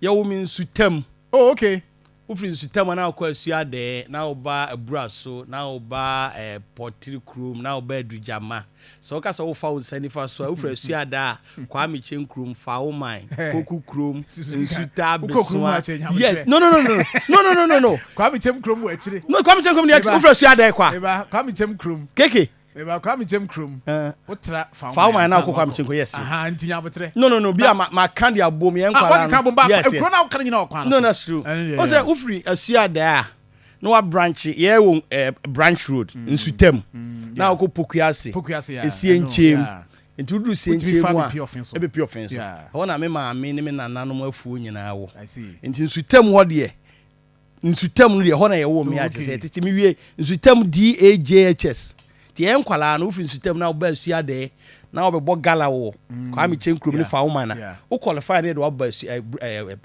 Yɛwɔ mi Nsutam. Oh, okay. Wofiri Nsutam a, na wokɔ Asuadɛɛ, na woba Abura so, na woba Pɔtere kurom, na woba Adugyama. Sɛ woka sɛ wofa wo nsa nifa so a, wofiri Asuada a, Kwame Kyɛn kurom, Fawoman, Koku kurom, Nsuta, Besoa. Yes, no, no, no, no, no, no, no, no, no. Kwame Kyɛm kurom wɔ akyire. No, Kwame Kyɛm kurom deɛ, wofiri Asuadɛɛ kɔ a. Eba, Kwame Kyɛm kurom. Keke. Eba, Kwame Kyɛm kurom. Wotra Fawoman na wokɔ Kwame Kyɛm kurom, yes. Aha, nti nyabotrɛ. No, no, no, bi a ma ka de abom yɛn nkwalaa no. Ah, wɔkeka abom ba, ekuro na woka no nyinaa wɔ kwan no so. No, that's true. O sɛ wofiri Asuadɛɛ a, na wa branch yɛ wɔ Branch Road, Nsutam, na wokɔ Pokuase, Esie nkyɛn mu. Nti woduru Sie nkyɛn mu a, ɛbɛpi Ɔfen so. Ɛhɔ na me maame ne me nananom afuo nyinaa wɔ. Nti Nsutam hɔ deɛ, Nsutam no deɛ, ɛhɔ na yɛwoo me a, kyerɛ sɛ tete mewie Nsutam DAJHS. Nti yɛn nkwadaa no, wofiri Nsutam na woba Asuadɛɛ na wɔbɛbɔ gala wɔ Kwame Kyɛn kurom ne Fawoman a, wo qualify ne yɛde waba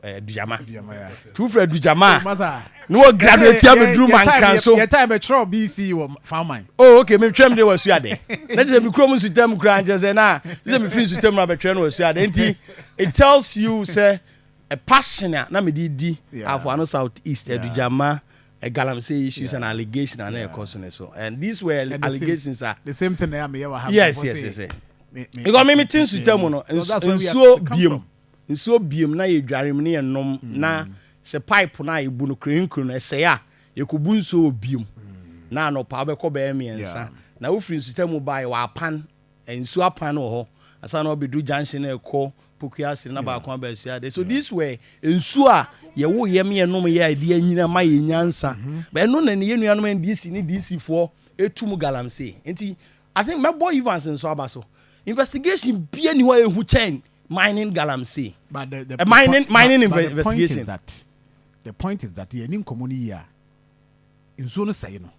Adugyama. Nti wofiri Adugyama a, na wɔ graduate abɛduru Mankran so. Yɛ time bɛtwerɛ BC wɔ Fawoman. Oh, okay, metwerɛ me de wɔ Asuadɛɛ. Na kyerɛ sɛ me kurom Nsutam koraa nkyerɛ sɛ na sɛ mefiri Nsutam na bɛtwerɛ no wɔ Asuadɛɛ. Nti it tells you sɛ a passion a na mede di Afoano South East, Adugyama, galamsey issues and allegation a na ɛkɔ so ne so. And these were allegations a. The same thing na meyɛ wɔ ha. Yes. Because me mete Nsuta mu no, nsuo biem, nsuo biem na yɛdware mu ne yɛnom, na sɛ pipe no a yɛbu no kurenkure no ɛsɛe a, yɛkɔbu nsuo wɔ biem. Na anɔpa wobɛkɔ bɛyɛ 3. Na wofiri Nsuta mu ba a, yɛwɔ apan, nsuo apan wɔ hɔ. Asa na wabɛduru junction na ɛkɔ Pokuase na baako aba Asuade. So these were nsuo a yɛwo yɛm yɛnom yɛ a yɛde anyina ma yɛ nyansa. But ɛno na ne yɛn nuanom NDC ne DC foɔ etu mu galamsey. Nti I think mɛbɔ Evans nso aba so. Investigation bia ni hɔ a ehu kyɛn mining galamsey. But the, mining but the point is investigation. That the point is that yɛni nkɔmmɔ no yie a, nsuo no sɛe no.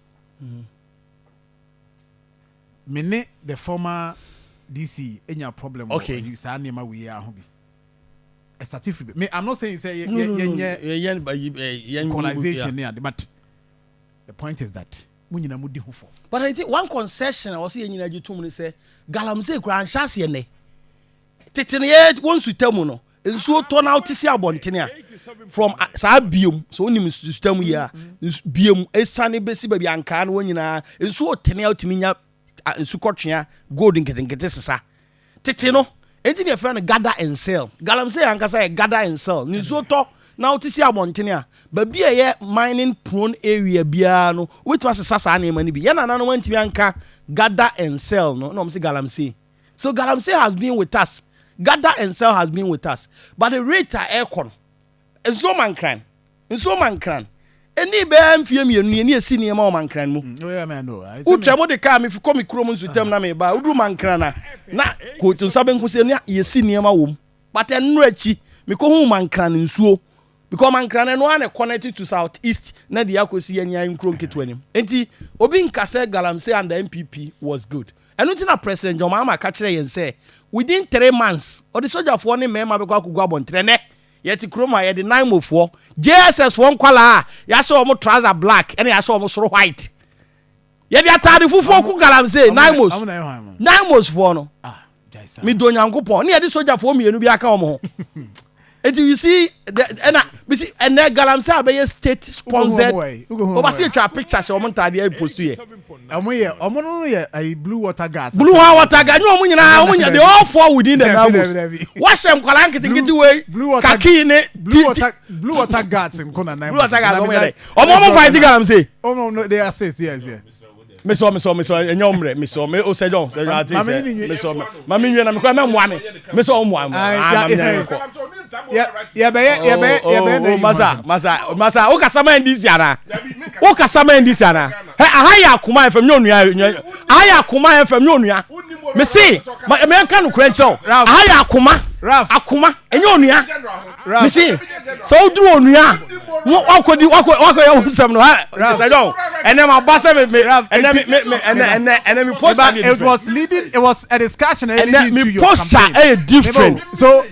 Me ne the former DC enya problem wɔ ayi saa nneɛma wei a ho bi. Ɛsate firi me, I'm not saying sɛ No, no, no. yɛnyɛ Yɛn equalization ne ade, but the point is that mo nyinaa mo di ho fɔ. But I think one concession a wɔsɛ yɛn nyinaa gye tom ne sɛ galamsey koraa nhyɛ aseɛ nnɛ. Tete no yɛ wɔn Nsuta mu no, nsuo tɔ na wote si abɔntene a, from saa biem so wonim Nsuta mu yi a, biem esiane bɛsi baabi ankaa no wɔn nyinaa nsuo tene a wotumi nya nsukɔtwea gold nketenkete sesa tete no. Enti ne yɛfrɛ no gather and sell. Galamsey ankasa yɛ gather and sell. Ne nsuo tɔ na wote si abɔntene a, baabi a ɛyɛ mining prone area biara no, wobɛtumi asesa saa nneɛma no bi. Yɛn nananom antumi anka gather and sell no na wɔn sɛ galamsey. So galamsey has been with us, gather and sell has been with us, but the rate a ɛrekɔ no, nsuo Mankran, nsuo Mankran ɛni bɛɛ mfie 2 ni ɛni esi nneɛma wɔ Mankran mu. Wotwa mo de kaa mi fi kɔ mi kurom Nsutam na mi ba woduru Mankran na na kootu nsa benku sɛ ne yɛsi nneɛma wɔ mu, but ɛnoro akyi mekɔ hu Mankran nsuo, because Mankran ɛno ara na connect to South East na deɛ akɔsi yɛn nyɛ nkuro nketewa nim. Nti obi nka sɛ galamsey under NPP was good. Ɛno nti na President John Mahama ka kyerɛ yɛn sɛ within 3 months ɔde sogyafoɔ ne mmarima bɛkɔ akɔgu abɔnten. Nɛ yɛte kurom a yɛde NAIMOS foɔ, JSS foɔ nkwalaa a yɛahyɛ wɔn trouser black ɛna yɛahyɛ wɔn soro white, yɛde ataade fufuo ko galamsey. NAIMOS, NAIMOS foɔ no, medo Nyankopɔn ne yɛde sogyafoɔ mmienu bi aka wɔn ho. Nti you see, ɛna bisi ɛnɛ galamsey a bɛyɛ state sponsored, ɔba se atwa picture hyɛ wɔn ntaadeɛ post yɛ. Ɔmo yɛ, ɔmo no yɛ ayi, blue water guards. Blue water guard nye ɔmo nyinaa, ɔmo nyinaa, they all fall within the NAIMOS. Wahyɛ nkwalaa nketenkete wei kaki ne. Blue water guards nko na NAIMOS. Blue water guards, ɔmo yɛ dɛ ɔmo fight galamsey. Ɔmo no, they assist, yes. Mesɔ mesɔ mesɔ, ɛnyɛ ɔmrɛ mesɔ me o sɛjɔn sɛjɔn ati sɛ mesɔ ma mi nwie na mi kɔ ɛmɛ mua mi, mesɔ ɔmua mi aa ma mi nyɛ kɔ. Yɛbɛyɛ yɛbɛyɛ yɛbɛyɛ. Masa, masa, masa, o kasa ma NDC ana? O kasa ma NDC ana? Ɛ aha yɛ Akoma FM nye onua, aha yɛ Akoma FM nye onua. Mesi ma mɛ nka no kura nkyɛw, aha yɛ Akoma, Akoma enye onua. Mesi sɛ o duru onua wakɔ di wakɔ wakɔ yɛ nsɛm no ha, sɛjɔn. Ɛnɛ ma ba sɛ me ɛnɛ me ɛnɛ me posture But it was leading, it was a discussion ɛnɛ leading me to your posture campaign. ɛyɛ different.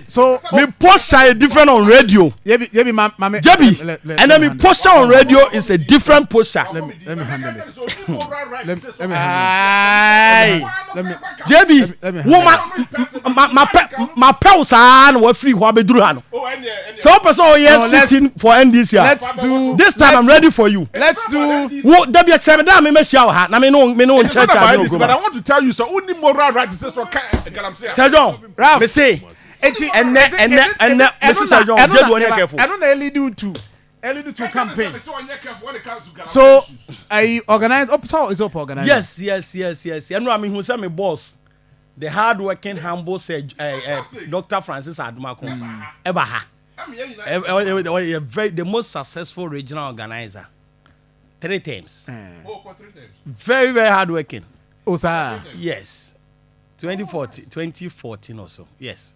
So Me posture yɛ different on radio. Yebi, ma me Jebi, let ɛnɛ me me handle it. Posture on radio is a different posture. Let me handle it. Let me handle Aye. it. Let me Jebi, let me wo ma pɛ ma pɛ wo saa na wafiri hɔ abɛduru ha no sɛ wopɛ sɛ No, ɔyɛ sitting for NDC a, let's do this time I'm ready for you. Let's do Wo dabi, ɛkyerɛ me da a memɛhyia wɔ ha na me ne wo It's not nkyerɛkyerɛ about adwene this, but I okuroma. want to tell you, so only moral right is so galamsey. Sir John, Ralph. Me se Eti ɛnɛ Mrs. Sir John, Jebi, wɔnyɛ careful. Ɛno na ɛlead to campaign. So I organize. Oh, so is up organize. Yes, ɛno a mehu sɛ me boss, the hard working, humble Sir Dr. Francis Adomako ɛba ha. Ɛ very the most successful regional organizer three times. Very, very hard working. Oh, sir. Yes, 2014, 2014 or so, yes.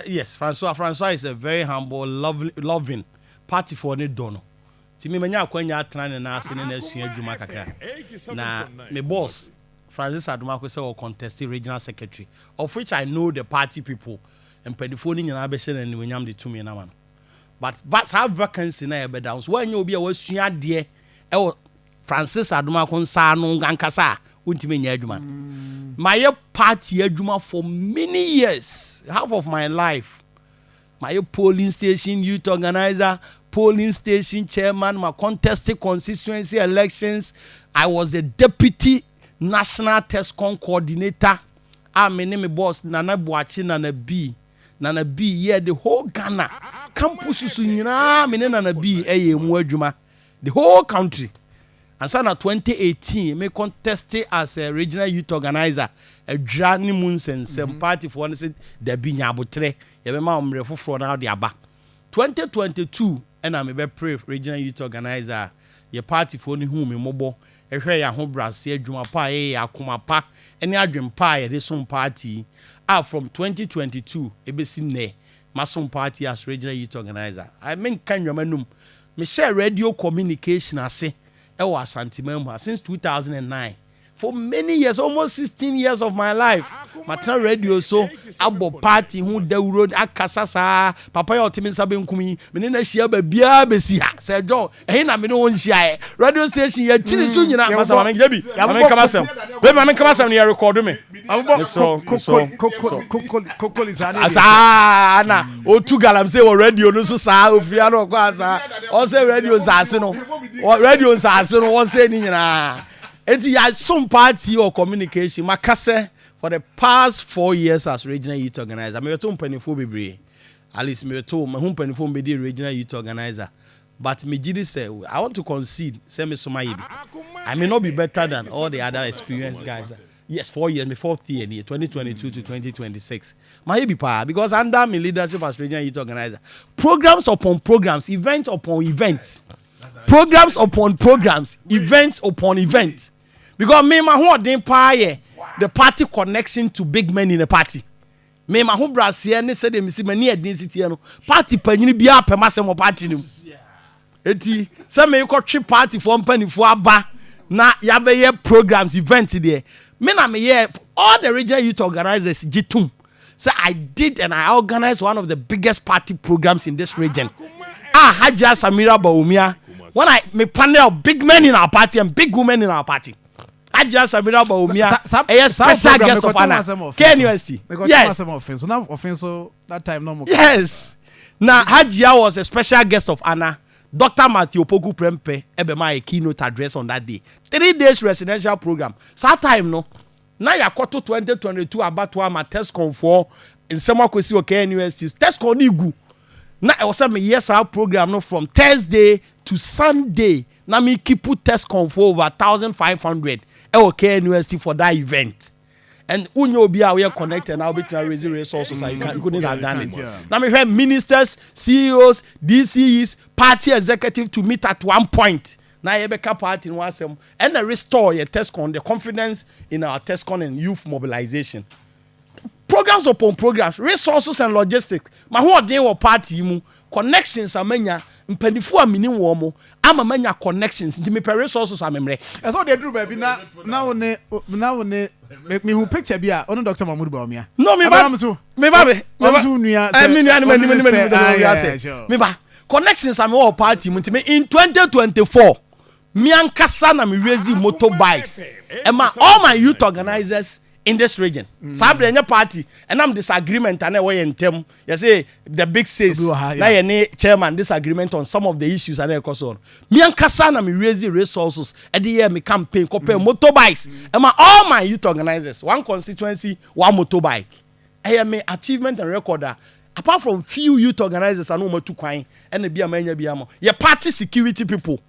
Yes, Francois is a very humble, lovely, loving party for ne dɔ no nti mi manya akwanya atena ne nan ase ne na asua adwuma kakra. Na me boss Francis Adomako sɛ wɔ contest regional secretary, of which I know the party people, mpanimfoɔ no nyinaa bɛhyɛ no animuonyam de tumi nama no, but saa vacancy na yɛbɛda nso, wɔanyɛ obi a wasua adeɛ ɛwɔ Francis Adomako nsa ano ankasa a, wontumi nyɛ adwuma no. Mayɛ party adwuma for many years, half of my life. Mayɛ polling station youth organizer, polling station chairman, ma contested constituency elections. I was the deputy national TESCON coordinator a me ne me boss Nana Buakye, Nana B yɛ the whole Ghana campus so nyinaa. Me ne Nana B ɛyɛ mu adwuma the whole country ansa na 2018 me contest as a regional youth organizer. Adwira ne mu nsɛnsɛm, party foɔ no sɛ dabi, nya abotrɛ, yɛbɛma wo mmerɛ foforɔ na wode aba. 2022 ɛna mebɛpere regional youth organizer a yɛ party foɔ no hu me mmɔbɔ, ɛhwɛ yɛ ahobrɛase, adwuma pa a yɛyɛ, akoma pa ne adwen pa a yɛde som party a, from 2022 ɛbɛsi nnɛ masom party as regional youth organizer. I menka nnwama num mehyɛ radio communication ase ɛwɔ Asanteman mu ha since 2009. For many years, almost 16 years of my life, matena radio so abɔ party ho dawuro, akasa saa. Papa yɛ ɔte me nsa benkum yi, mene no ahyia baabiaa bɛsi ha. Sɛ John, ɛhe na mene wo nhyiaeɛ? Radio station yɛkyiri so nyinaa. Masa mame dabi, mame nkama sɛm bɛbi, mame nkama sɛm no, yɛ record me. Mesrɛ, mesrɛ. Kokoli saa ne Saa na otu galamsey wɔ radio no so saa, ofiri ano ɔkɔ asa ɔsɛ radio nsaase no, radio nsaase no wɔsɛ ne nyinaa. Eti yasom party wɔ communication. Maka sɛ for the past 4 years as regional youth organizer, mebɛto mpanimfoɔ bebree. At least mebɛto mahu mpanimfoɔ mbɛdi regional youth organizer, but megye di sɛ I want to concede sɛ me soma yɛ bi. I may not be better than all the other experienced guys. Yes, 4 years, my fourth year ni, 2022 to 2026. Mayɛ bi paa, because under my leadership as regional youth organizer, programs upon programs, events upon events, programs upon programs, events upon events, because me ma hoɔden paa yɛ the party connection to big men in the party. Me ma ho braseɛ ne sɛdeɛ mesi m'ani ɛden si teɛ no, party panyini biara pɛ m'asɛm wɔ party no mu. Eti sɛ mekɔtwe party foɔ mpanimfoɔ aba na yabɛyɛ programs, event deɛ, me na meyɛ. All the regional youth organizers gye tom sɛ I did and I organized one of the biggest party programs in this region. Ah, Hajia Samira Bawumia, when I me panel big men in our party and big women in our party, Hajia Samira Bawumia ɛyɛ special guest of honour, KNUST. Yes. So now offense that time no more. Yes, na Hajia was a special guest of honour. Dr. Matthew Opoku Prempeh ɛbɛma a keynote address on that day. 3 days residential program. Saa time no na yakɔto 2022 abatoɔ ama TESCON foɔ nsɛm akɔsi wɔ KNUST. TESCON ne gu na ɛwɔ sɛ meyɛ saa program no from Thursday to Sunday na me keep TESCON for over 1,500 ɛwɔ KNUST for that event. And wonye obi a woyɛ connected na wobɛtumi raise resources a, you couldn't have done it. Na mehwɛ ministers, CEOs, DCEs, party executive to meet at one point na yɛbɛka party no asɛm ɛna restore yɛ TESCON, the confidence in our TESCON and youth mobilization. Programs upon programs, resources and logistics, ma ho ɔden wɔ party yi mu, connections amanya. Mpanimfoɔ a menim wɔn mo ama manya connections, nti mepɛ resources a memmerɛ. Ɛsɛ ɔde aduru baabi na wo ne mehu picture bi a ɔne Dr Mahmood Bawumia. No, me ba. Abraham so. Me ba me. Ɔno so nua. Me nua ne ma nim nim nim ah, nim yeah, sɛ sure. Me ba, connections a me wɔ party mu, nti me in 2024, me ankasa na me raise motorbikes ɛma all my youth organizers in this region. Saa abirɛ nyɛ party ɛnam disagreement ana ɛwɔ yɛn ntɛm, yɛsɛ the Big Six Obi wɔ ha, na yeah. yɛ ne chairman disagreement on some of the issues ana ɛkɔ so no, me ankasa na me raise resources ɛde yɛ me campaign kɔpɛ motorbikes ɛma all my youth organizers, one constituency, one motorbike. Ɛyɛ me achievement and record a, apart from few youth organizers a na wɔn atu kwan ɛna bi a ma nya bi ama yɛ party security people.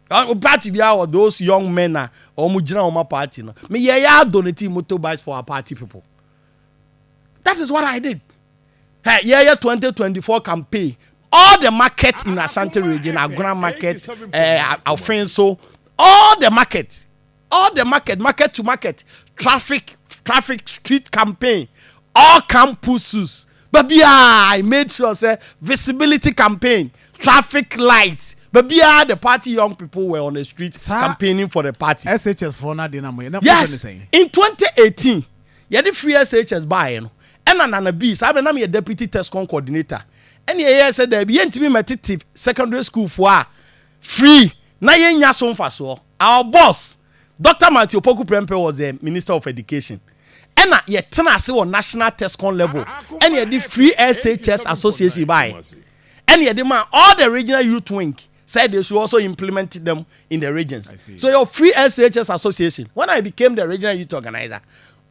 Party bi a wɔ those young men a wɔn gyina wɔn party no, me yɛ donate motorbikes for our party people. That is what I did. Hey, yɛ 2024 campaign, all the markets in Ashanti Region, Agona market, Offinso, all the market, all the market, market to market, traffic street campaign, all campuses, baabi a I made sure say visibility campaign, traffic lights, baabi a the party young people were on the street campaigning for the party. SHS foɔ no ade na moyɛ na Yes. mofɛ ne sɛn? In 2018, yɛde free SHS baeɛ no, ɛna Nana B saa bɛ nam yɛ deputy TESCON coordinator, ɛne yɛyɛ sɛ daabi, yɛntumi mɛtete secondary school foɔ a free na yɛnya so mfasoɔ. Our boss, Dr Matthew Opoku Prempeh, was the Minister of Education, ɛna yɛtena ase wɔ national TESCON level, ɛna yɛde Free SHS Association baeɛ, ɛna yɛde ma all the regional youth wing said they should also implement them in the regions. See. So your Free SHS Association, when I became the regional youth organizer,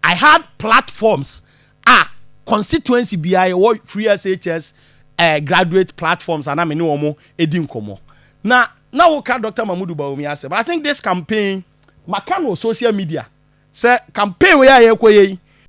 I had platforms a constituency biara yɛwɔ free SHS graduate platforms ana me ne wɔn edi nkɔmɔ. Na woka Dr Mahmudu Bawumia asɛm, I think this campaign maka no social media sɛ campaign wei a yɛkɔ yɛ yi.